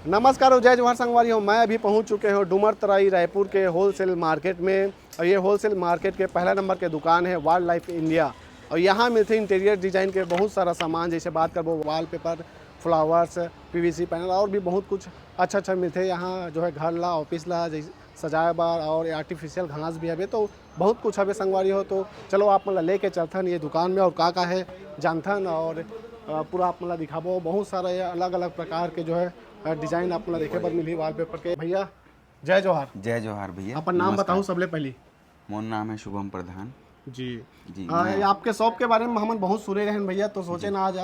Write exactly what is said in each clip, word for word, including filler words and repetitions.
नमस्कार और जय जोहार संगवारी हो। मैं अभी पहुंच चुके हूं डूमरतराई रायपुर के होलसेल मार्केट में, और ये होलसेल मार्केट के पहला नंबर के दुकान है वाइल्ड लाइफ इंडिया। और यहां मिलथे इंटीरियर डिजाइन के बहुत सारा सामान, जैसे बात करबो वॉलपेपर, फ्लावर्स, पीवीसी पैनल और भी बहुत कुछ अच्छा अच्छा मिलथे। यहां जो है घर ला, ऑफिस ला, जैसे सजाए बर और आर्टिफिशियल घास भी हवे, तो बहुत कुछ हवे संगवारी हो। तो चलो आप मन ला लेके चलथन ये दुकान में और का का है जानथन, और अ, पूरा आप मन ला दिखाबो। बहुत सारा ये अलग अलग प्रकार के जो है डिजाइन आप मन ला देखे बर मिलही वॉलपेपर के। भैया जय जोहार। जय जोहार भैया, अपन नाम नमस्कार। बताओ सबले पहली। मोर नाम है शुभम प्रधान। जी। जी, हाँ, मैं ये आपके शॉप के बारे में हमन बहुत सुने रहन भैया, तो सोचे ना आज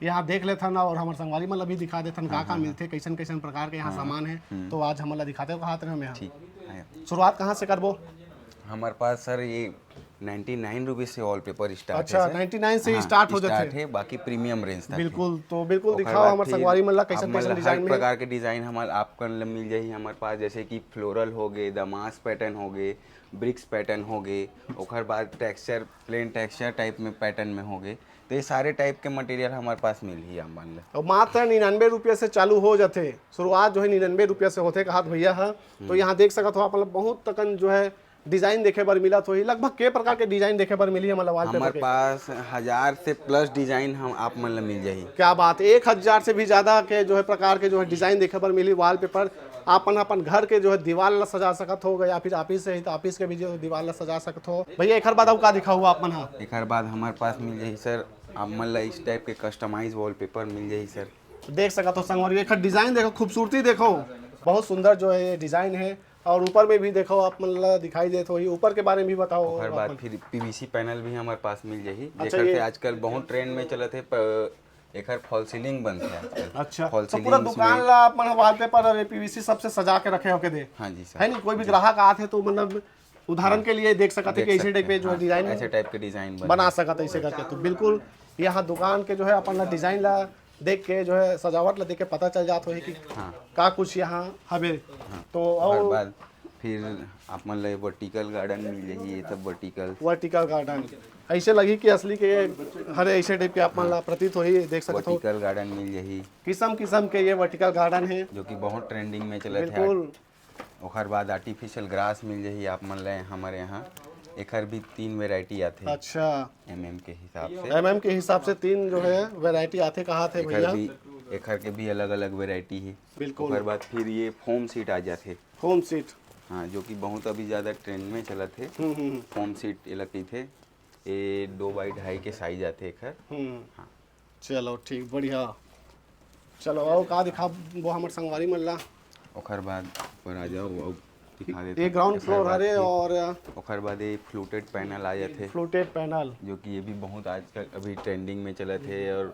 यहाँ देख लेथन और हमर संगवारी मन ला भी दिखा देथन का का मिलथे, कैसन कैसन प्रकार के यहाँ सामान है। हम्म। तो आज हमन ला दिखाते हो कहा रहे हम यहाँ। ठीक है। शुरुआत कहाँ से करबो? हमारे पास सर ये नाइन्टी नाइन रुपीज से वॉलपेपर स्टार्ट अच्छा, है सर। नाइन्टी नाइन से ही हाँ, स्टार्ट हो जाते स्टार्ट हैं। है, बाकी प्रीमियम रेंज तक है। बिल्कुल, तो बिल्कुल ओकर दिखाओ बाद हमर फिर संगवारी मन ला कैसन आप मन कैसन ला डिजाइन हर में। प्रकार के डिजाइन हमारे आपको मिल जाही हमारे पास, जैसे कि फ्लोरल हो गए, दमास पैटर्न हो गए, ब्रिक्स पैटर्न हो गए, ओकर बाद टेक्सचर, प्लेन टेक्सचर टाइप में पैटर्न में हो गए, तो ये सारे टाइप के मटेरियल हमारे पास मिलही आप मन ला। और मात्र निन्यानवे रुपये से चालू हो जाते, शुरुआत जो है निन्यानवे रुपये से होते कहा भैया है। तो यहाँ देख सकत हो आप मतलब बहुत तकन जो है डिजाइन देखे बर मिलत होही। लगभग के प्रकार के डिजाइन देखे बर मिलही हमन ला वॉलपेपर हमारे के? पास हजार से प्लस डिजाइन हम आप मन ला मिल जाही। क्या बात है, एक हजार से भी ज्यादा के जो है प्रकार के जो है डिजाइन देखे बर मिलही वॉलपेपर। आप मन अपन घर के जो है दीवार ला सजा सकत हो, या फिर ऑफिस से ही तो ऑफिस के भी जो दीवार ला सजा सकत हो। भैया एक बार बताओ का दिखा हुआ आप मन हा? एक बार हमारे पास मिल जाही सर, आप मन ला इस टाइप के कस्टमाइज वॉलपेपर मिल जाही सर। देख सकत हो संगवारी, एक डिजाइन देखो, खूबसूरती देखो, बहुत सुंदर जो है ये डिजाइन है। और ऊपर में भी देखो आप मन ला दिखाई देत होही, ऊपर के बारे में भी बताओ ओकर बाद अपन। फिर पीवीसी पैनल भी हमारे पास मिल जाही, अच्छा, जेकर ये से आजकल बहुत ट्रेंड में चलत है, प-, एकर फॉल सीलिंग बनथे आजकल। अच्छा, फॉल तो सीलिंग पूरा में दुकान ला आप मन वॉलपेपर और पीवीसी सबसे सजा के रखे हो के दे? हाँ जी सर। है नहीं, कोई भी ग्राहक आत है तो मतलब उदाहरण के लिए देख सकत है देख कि ऐसे सकते टाइप के हैं, जो हाँ, डिजाइन ऐसे टाइप के डिजाइन बने। बना सकत है ऐसे करके। तो बिल्कुल यहाँ दुकान के जो है अपन ला डिजाइन ला देख के जो है सजावट ला देख के पता चल जात होही कि हाँ। का कुछ यहाँ हवे। हाँ। तो ओकर और बाद फिर आप मन ला वर्टिकल गार्डन मिल जाही, ये सब वर्टिकल। वर्टिकल गार्डन ऐसे लगही कि असली के हरे ऐसे टाइप के आप मन ला प्रतीत होही, देख सकत हो। वर्टिकल गार्डन मिल जाही। किसम किसम के ये वर्टिकल गार्डन है। जो कि बहुत ट्रेंडिंग में चलत है। बिल्कुल। ओकर बाद आर्टिफिशियल ग्रास मिल जाही आप मन ला हमारे यहाँ। एकर भी तीन वैरायटी आथे। अच्छा। एमएम के हिसाब से। एमएम के हिसाब से तीन जो है वैरायटी आथे कहा थे एकर भैया। भी, एकर के भी अलग-अलग वैरायटी है। बिल्कुल। ओकर बाद फिर ये फोम सीट आ जाथे। Foam seat. हाँ, जो कि बहुत अभी ज़्यादा ट्रेंड में चलत है। हम्म, हम्म, हम्म। फोम सीट एला कहिथे। ये दो बाई ढाई के साइज आथे एकर। हम्म। हाँ। चलो ठीक, बढ़िया। चलो, और का दिखा वो हमर संगवारी मन ला? ओकर बाद ऊपर आ जाओ, वो दिखा देते ये हैं। ग्राउंड ओकर फ्लोर बाद हरे फिर और ओकर बाद ये फ्लूटेड पैनल आ जाते हैं, फ्लूटेड पैनल। जो कि ये भी बहुत आजकल अभी ट्रेंडिंग में चलत है और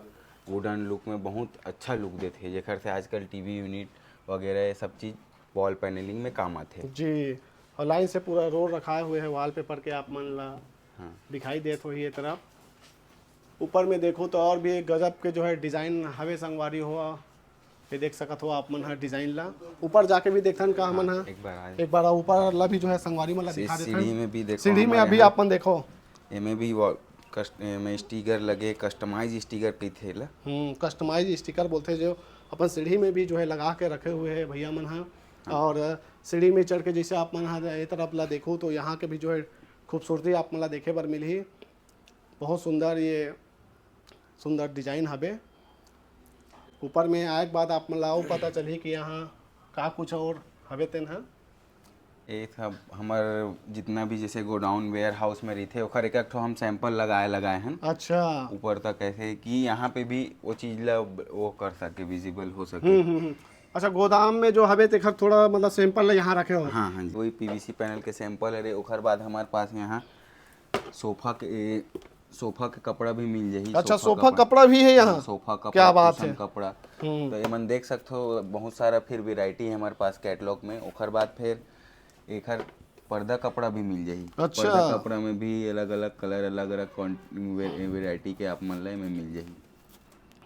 वुडन लुक में बहुत अच्छा लुक देते हैं, जेकर से आजकल टीवी यूनिट वगैरह ये सब चीज़ वॉल पैनलिंग में काम आते हैं। जी, और लाइन से पूरा रोल रखाए हुए हैं वॉलपेपर के, आप मन ला हाँ। दिखाई देत होही ये तरफ। ऊपर में देखो तो और भी एक गजब के जो है डिजाइन हवे संगवारी हो, ये देख सकत हो आप मन ह डिजाइन ला। ऊपर जाके भी देखथन का हमन ह एक बार आए। एक बार ऊपर ला भी जो है संगवारी मन ला सी-, दिखा देथन। सीढ़ी में भी देखो सीढ़ी में हमारे अभी यहाँ आप मन देखो। एमे भी वो कस्ट-, एमे स्टिकर लगे, कस्टमाइज स्टिकर कहिथे ला। हम्म, कस्टमाइज स्टिकर बोलथे जो अपन सीढ़ी में भी जो है लगा के रखे हुए हैं भैया मन ह। हाँ। और सीढ़ी में चढ़ के जैसे आप मन ह ए तरफ ला देखो तो यहाँ के भी जो है खूबसूरती आप मन ला देखे बर मिलही। बहुत सुंदर ये सुंदर डिजाइन हवे। ऊपर में आए के बाद आप मन ला अउ पता चलही कि यहाँ का कुछ और हवे तेन ह। ये सब हमर जितना भी जैसे गोडाउन वेयर हाउस में रहिथे ओकर एक एक ठो हम सैंपल लगाए लगाए हन। अच्छा। ऊपर तक ऐसे कि यहाँ पे भी वो चीज ला वो कर सके, विजिबल हो सके। हम्म, हम्म, हम्म। अच्छा, गोदाम में जो हवे तेखर थोड़ा मतलब सैंपल ला यहाँ रखे हो? हाँ, हाँ जी। वही पीवीसी पैनल के सैंपल हरे, ओकर बाद हमारे पास यहाँ सोफा के, सोफा के कपड़ा भी मिल जाही। अच्छा, सोफा सोफा कपड़ा। कपड़ा भी है यहाँ? हाँ, सोफा कपड़ा, क्या बात कुशन है। कपड़ा। हम्म। तो एमन देख सकत हो, बहुत सारा फिर वैरायटी है हमारे पास कैटलॉग में। ओकर बाद फिर एकर पर्दा कपड़ा भी मिल जाही। अच्छा। पर्दा कपड़ा में भी अलग-अलग कलर, अलग-अलग कॉन-, वे-, वैरायटी के आप मन ला एमे मिल जाही,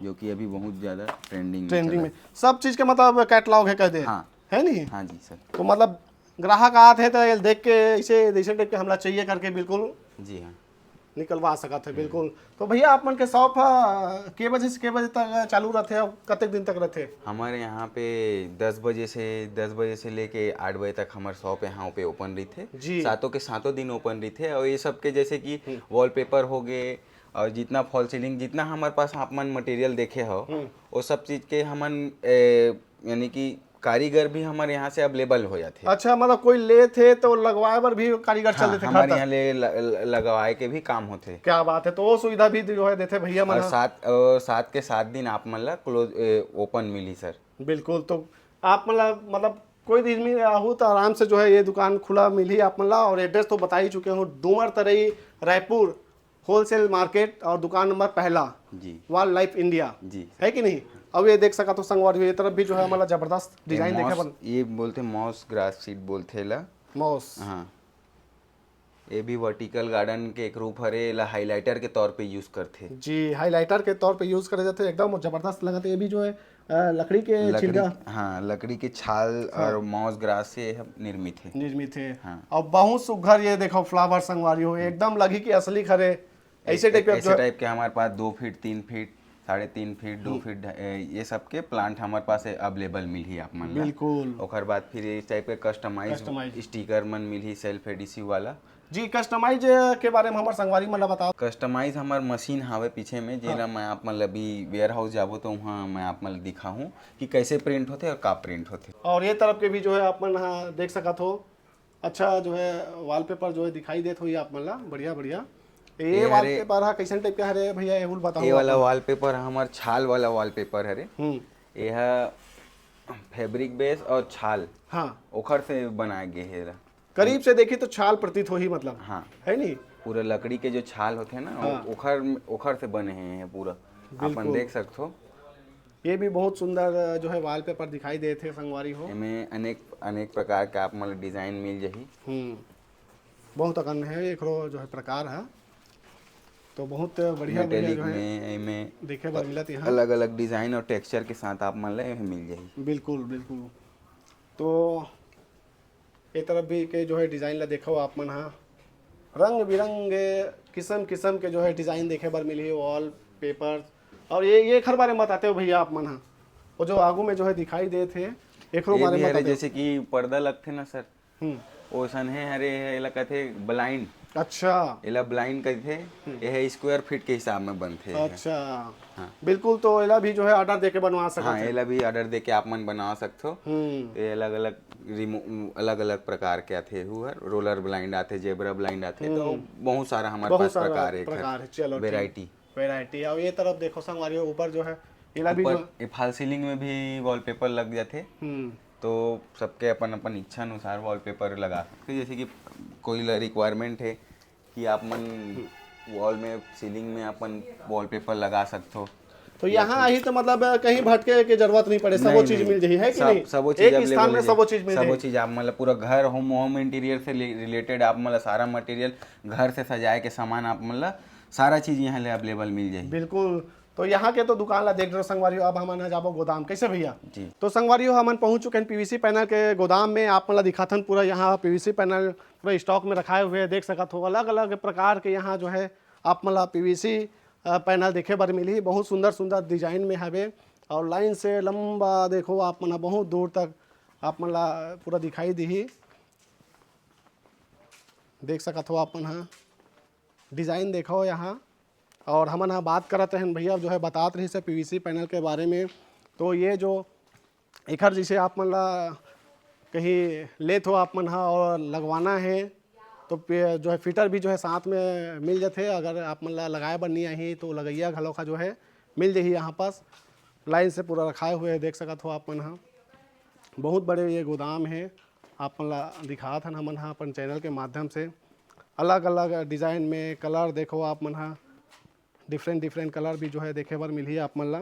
जो कि अभी बहुत ज्यादा ट्रेंडिंग में ट्रेंडिंग चला में। है। सब चीज के मतलब कैटलॉग है कह दे। हाँ। है नहीं? हाँ जी सर। तो मतलब ग्राहक आत है तो ये देख के इसे, जैसे टाइप के हमला चाहिए करके बिल्कुल जी हाँ। निकलवा सकत हे। बिल्कुल। तो भैया, आप मन के शॉप ह के बजे से के बजे तक चालू रहथे अउ कतेक दिन तक रहथे? हमारे यहाँ पे दस बजे से दस बजे से लेके आठ बजे तक हमार शॉप यहाँ पे ओपन रहिथे। जी। सातों के सातों दिन ओपन रहिथे। और ये सब के जैसे कि वॉलपेपर हो गए और जितना फॉल सीलिंग, जितना हमारे पास आप मन मटेरियल देखे हो, वो सब चीज के हमन ए, यानी कि कारीगर भी हमारे यहाँ से अवेलेबल हो जाते हैं। अच्छा, मतलब कोई लेथे तो लगवाए बर भी कारीगर चल हाँ, देथे घर हमारे तक? यहाँ ले ल- ल- लगवाए के भी काम होते। क्या बात है, तो वो सुविधा भी जो है देथे भैया मन और ह। सात और सात के सात दिन आप मन ला क्लोज ओपन मिली सर। बिल्कुल। तो आप मन ला, मतलब कोई दिन में आहू तो आराम से जो है ये दुकान खुला मिली आप मन ला। और एड्रेस तो बता ही चुके हो, डूमर तरई, रायपुर, होलसेल मार्केट और दुकान नंबर पहला, जी। वॉल लाइफ इंडिया, जी। है कि नहीं? अब ये देख सकत हो संगवारी हो, ये तरफ भी जो है हमारा जबरदस्त डिजाइन देखे मॉस, बन ये बोलते मॉस ग्रास सीड बोलते ला। मॉस। हाँ, ये भी वर्टिकल गार्डन के एक रूप हरे, एला हाइलाइटर के तौर पे यूज करथे। जी, हाइलाइटर के तौर पे यूज करे जाते, एकदम जबरदस्त लगत है। ये भी जो है अ, लकड़ी के लकड़ी, छिलका। हाँ, लकड़ी के छाल और मॉस ग्रास से यह निर्मित है। निर्मित है। हाँ। और बहुत सुघर, ये देखो फ्लावर संगवारी हो, एकदम लगी कि असली खरे। ऐसे टाइप के ऐसे जो टाइप के हमारे पास दो फीट, तीन फीट, साढ़े तीन फीट, दो फीट ढ- ए, ये सब के प्लांट हमारे पास अवेलेबल मिलही आप मन ला। बिल्कुल। ओकर बाद फिर इस टाइप के कस्टमाइज कस्टमाइज। स्टिकर मन मिलही सेल्फ एडिसिव वाला। जी, कस्टमाइज के बारे में हमारे संगवारी मन ला बताओ। कस्टमाइज हमार मशीन हावे पीछे में, जेला मैं आप मन ला अभी वेयर हाउस जाबो तो वहाँ मैं आप मन ला दिखाहूँ कि कैसे प्रिंट होते और का प्रिंट होते। और ये तरफ के भी जो है आप मन हाँ देख सकत हो, अच्छा जो है वॉलपेपर जो है दिखाई देत होही आप मन ला, बढ़िया बढ़िया। ये ये हरे- वॉलपेपर हा कैसन टाइप के हरे भैया, ये बताओ ये वाला आप मन। वॉलपेपर हमार छाल वाला वॉलपेपर हरे। हम्म। यह फैब्रिक बेस और छाल हाँ, ओखर से बनाए गए है एला। करीब से देखी तो छाल प्रतीत होही, मतलब हाँ। है नहीं? पूरा लकड़ी के जो छाल होते हैं ना, हाँ। ओखर ओखर से बने हैं ये पूरा। अपन बिल्कुल। देख सकते हो। ये भी बहुत सुंदर जो है वॉलपेपर दिखाई देत हे संगवारी हो। एमे अनेक अनेक प्रकार के आप मन डिजाइन मिल जाही। हम्म, बहुत अकन है एकरो जो है प्रकार है, तो बहुत बढ़िया बढ़िया मेटेलिक जो है में एमे देखे बर मिलत यहाँ। अलग अलग डिजाइन और टेक्सचर के साथ आप मन ला एमे मिल जाही। बिल्कुल बिल्कुल। तो ये तरफ भी के जो है डिजाइन ला देखो आप मन हा, रंग बिरंगे किस्म किस्म के जो है डिजाइन देखे बर मिलही, वॉलपेपर। और ये ये एखर बारे में बताते हो भैया आप मन हा, वो जो आगू में जो है दिखाई देत हे, एकरो ये बारे भी में हरे बताते हो। जैसे कि पर्दा लगथे ना सर, हम्म, ओसन हे हरे, एला कथे ब्लाइंड। अच्छा एला ब्लाइंड कथे। ये स्क्वायर फीट के हिसाब में बनथे। अच्छा। हाँ। बिल्कुल, तो एला भी जो है ऑर्डर देके बनवा सकत हाँ, है। एला भी ऑर्डर देके आप मन बनवा सकथो। हम्म, ये अलग अलग रिमो अलग अलग प्रकार के आथे, हु हर रोलर ब्लाइंड आथे, जेब्रा ब्लाइंड आथे, तो बहुत सारा हमारे बहुत पास सारा प्रकार है। प्रकार है। चलो, ठीक। वेराइटी। वेराइटी। और ये तरफ देखो संगवारी हो, ऊपर जो है एला भी ऊपर जो ये फॉल सीलिंग में भी वॉलपेपर लग जाथे, हम्म, तो सबके अपन अपन इच्छा अनुसार वॉलपेपर लगा सकते हैं। जैसे कि कोई रिक्वायरमेंट है कि आप मन वॉल में, सीलिंग में अपन वॉलपेपर लगा सकते हो। तो यहाँ आही तो मतलब कहीं भटके के जरूरत नहीं पड़े, सबो नहीं, चीज नहीं। मिल जाही, है कि सब- नहीं? सबो चीज एक available स्थान में है। सबो चीज मिल सबो जाही। चीज आप मतलब पूरा घर, होम होम इंटीरियर से रिलेटेड आप मतलब सारा मटेरियल, घर से सजाए के सामान आप मतलब सारा चीज यहाँ ले अवेलेबल मिल जाही। बिल्कुल। तो यहाँ के तो दुकान ला देख रहे हो संगवारी हो, अब हमन ह जाबो गोदाम। कैसे भैया? जी। तो संगवारी हो, हमन पहुंच चुके हैं पीवीसी पैनल के गोदाम में। आप मन ला दिखाथन पूरा, यहाँ पीवीसी पैनल पूरा स्टॉक में रखाए हुए हैं, देख सकत हो। अलग अलग प्रकार के यहाँ जो है आप मन ला पीवीसी पैनल देखे बर मिलही, बहुत सुंदर सुंदर डिजाइन में हवे। और लाइन से लंबा देखो आप मन ह, बहुत दूर तक आप मन ला पूरा दिखाई दिही, देख सकत हो आप मन ह। डिजाइन देखो यहाँ। और हमन ह बात करत रहन, भैया जो है बतात रहिस हे पीवीसी पैनल के बारे में। तो ये जो एखर जैसे आप मन ला कहीं लेत हो आप मन ह और लगवाना है तो पे- जो है फिटर भी जो है साथ में मिल जाथे। अगर आप मन ला लगाए बर नहीं आही तो लगैया घलो का जो है मिल जाही यहाँ पास। लाइन से पूरा रखाए हुए है, देख सकत हो आप मन ह। बहुत बड़े ये गोदाम है, आप मन ला दिखात हन हमन ह अपन चैनल के माध्यम से। अलग अलग डिजाइन में कलर देखो आप मन ह, डिफरेंट डिफरेंट कलर भी जो है देखे बर मिलही आप मन ला।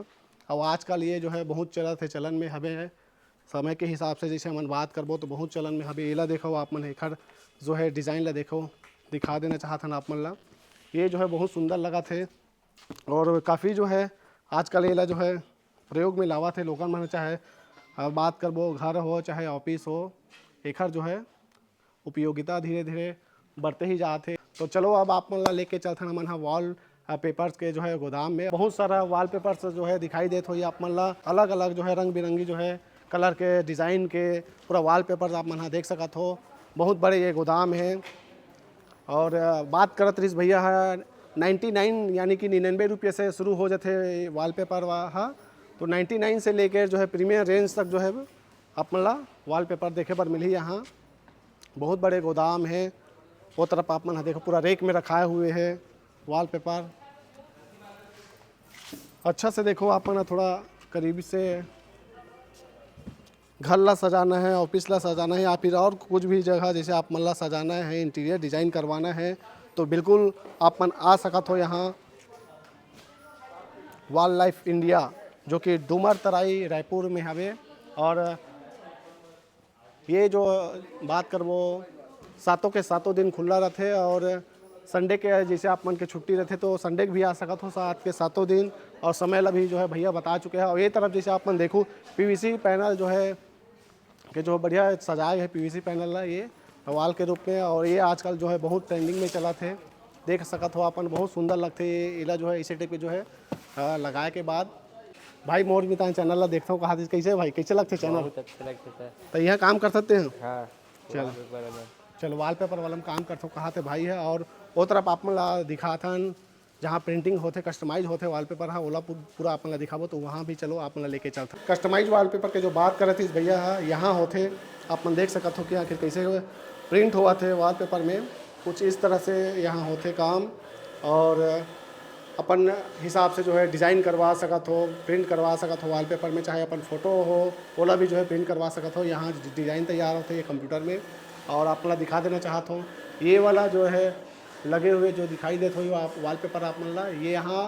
और आजकल ये जो है बहुत चलत है, चलन में हवे है। समय के हिसाब से जैसे हमन बात करबो तो बहुत चलन में हवे। एला देखो आप मन, एखर जो है डिजाइन ला देखो, दिखा देना चाहत हन आप मन ला। ये जो है बहुत सुंदर लगत है और काफ़ी जो है आजकल एला जो है प्रयोग में लावत है लोगन मन, चाहे अ, बात करबो घर हो चाहे ऑफिस हो, एखर जो है उपयोगिता धीरे धीरे बढ़ते ही जात है। तो चलो, अब आप मन ला लेके चलथन हमन ह वॉल पेपर्स के जो है गोदाम में। बहुत सारा वॉल पेपर्स जो है दिखाई देत होही आप मन ला, अलग अलग जो है रंग बिरंगी जो है कलर के, डिजाइन के, पूरा वॉल पेपर्स आप मन ह देख सकत हो। बहुत बड़े ये गोदाम है। और अ, बात करत रहिस भैया ह, नाइन्टी नाइन यानी कि निन्यानवे रुपये से शुरू हो जाथे वॉल पेपर ह। तो नाइन्टी नाइन से लेकर जो है प्रीमियम रेंज तक जो है आप मन ला वॉल पेपर देखे बर मिलही यहाँ। बहुत बड़े गोदाम है। वो तरफ आप मन ह देखो, पूरा रेक में रखाए हुए है वॉल पेपर। अच्छा से देखो आप मन ह, थोड़ा करीब से। घर ला सजाना है, ऑफिस ला सजाना है, या फिर और कुछ भी जगह जैसे आप मन ला सजाना है, इंटीरियर डिजाइन करवाना है, तो बिल्कुल आप मन आ सकत हो यहाँ वॉल लाइफ इंडिया, जो कि डूमर तराई रायपुर में हवे। और ये जो बात करबो, सातों के सातों दिन खुला रथे और संडे के जैसे आप मन के छुट्टी रथे तो संडे के भी आ सकत हो सात के सातों दिन। और समय ला भी जो है भैया बता चुके हैं। और ये तरफ जैसे आप मन देखो, पीवीसी पैनल जो है के जो बढ़िया सजाए है पीवीसी पैनल ला ये वॉल के रूप में। और ये आजकल जो है बहुत ट्रेंडिंग में चलत है, देख सकत हो आप मन, बहुत सुंदर लगथे ये। एला जो है इसे टाइप के जो है अ, लगाए के बाद भाई मोर मितान चैनल ला देखथव कहा, कैसे भाई, कैसे लगथे चैनल? बहुत अच्छा लगथे सर। तो यहाँ काम कर सकते हैं। हाँ। चल। वॉलपेपर वाला। चल, वॉलपेपर वाला में काम करथव कहा थे भाई है। और वो तरफ आप मन ला दिखाथन जहाँ प्रिंटिंग होथे, कस्टमाइज होथे वॉलपेपर हा, ओला पू-, पूरा आप मन ला दिखाबो। तो वहाँ भी चलो, आप मन ला लेके चलथन। कस्टमाइज वॉलपेपर के जो बात करत हिस भैया हा, यहाँ होथे, आप मन देख सकत हो कि आखिर कैसे प्रिंट होवत हे वॉलपेपर में। कुछ इस तरह से यहाँ होथे काम। और अपन हिसाब से जो है डिजाइन करवा सकत हो, प्रिंट करवा सकत हो वॉलपेपर में, चाहे अपन फोटो हो ओला भी जो है प्रिंट करवा सकत हो। यहाँ डिजाइन तैयार होथे ये कंप्यूटर में। और आप ला दिखा देना चाहत हो, ये वाला जो है लगे हुए जो दिखाई देत होही आप वॉलपेपर आप मन ला, ये यहाँ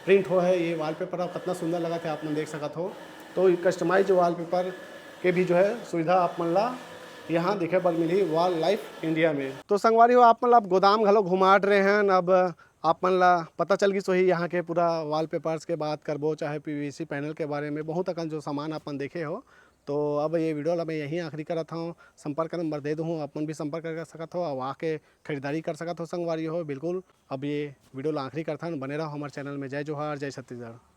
प्रिंट हो है ये वॉलपेपर, आप कितना सुंदर लगत हे आप मन देख सकत हो। तो कस्टमाइज वॉलपेपर के भी जो है सुविधा आप मन ला यहाँ देखे बर मिलही वॉल लाइफ इंडिया में। तो संगवारी हो, आप मन ला अब गोदाम घलो घुमात रहे हन। अब आप मन ला पता चल गिस होही यहाँ के पूरा वॉलपेपर्स के बात करबो, चाहे पीवीसी पैनल के बारे में बहुत अकन जो सामान आप मन देखे हो। तो अब ये वीडियो ला मैं यहीं आखिरी करत हूँ। संपर्क नंबर दे दूँ, आप मन भी संपर्क कर सकत हो और आके खरीदारी कर सकत हो संगवारी हो। बिल्कुल, अब ये वीडियो ला आखिरी करथन। बने रहो हमारे चैनल में। जय जोहार, जय छत्तीसगढ़।